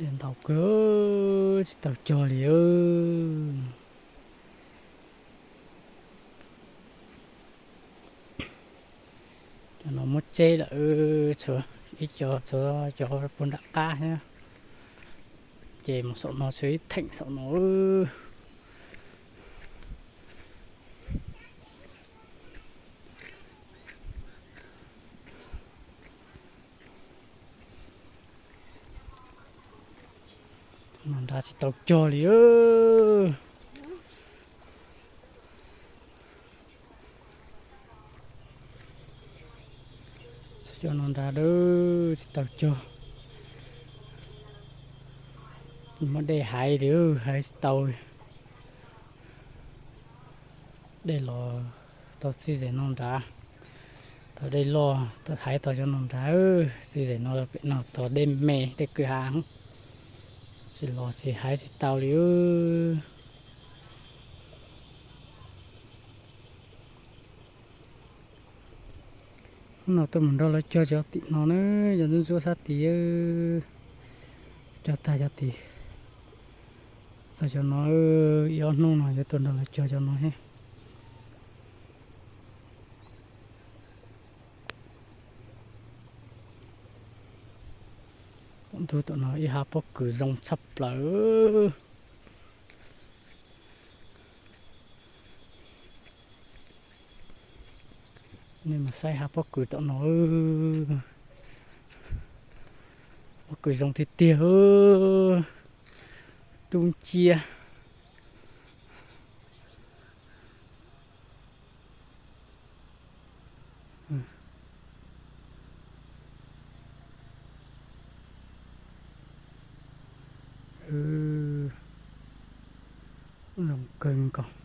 Dej ntau kawg, tsis tau cog li. Cov no muab tseb lawm, tshuav ib co, tshuav cov puag nram qab thiab. Ces mus saum no tshuav ib theem saum no. Cov no nrad tsis tau cog li. Cov no nrad tsis tau cog. Muab dej haiv li, haiv tsis tau. Dej los tau txij zem no nrad, tau dej loj, haiv tau cov no nrad, txij zem no pem no tau dej me dej kwj ha, tsis los tsis haiv tsis tau li. Hnub no tuaj mus nrog lawv cog cov tim no na, cov ntsuab ntsuab sab tid, cog tag cov tid. Txog cov no, ib ob hnub no yuav tuaj nrog lawv cog cov no thiab. Tom ntug tom no ib hav pob kws zoo tshaj plaws. Nej mus saib hav pob kws tom no, pob kws zoo tiag tiag, dub nciab. Zoo kawg nkaus.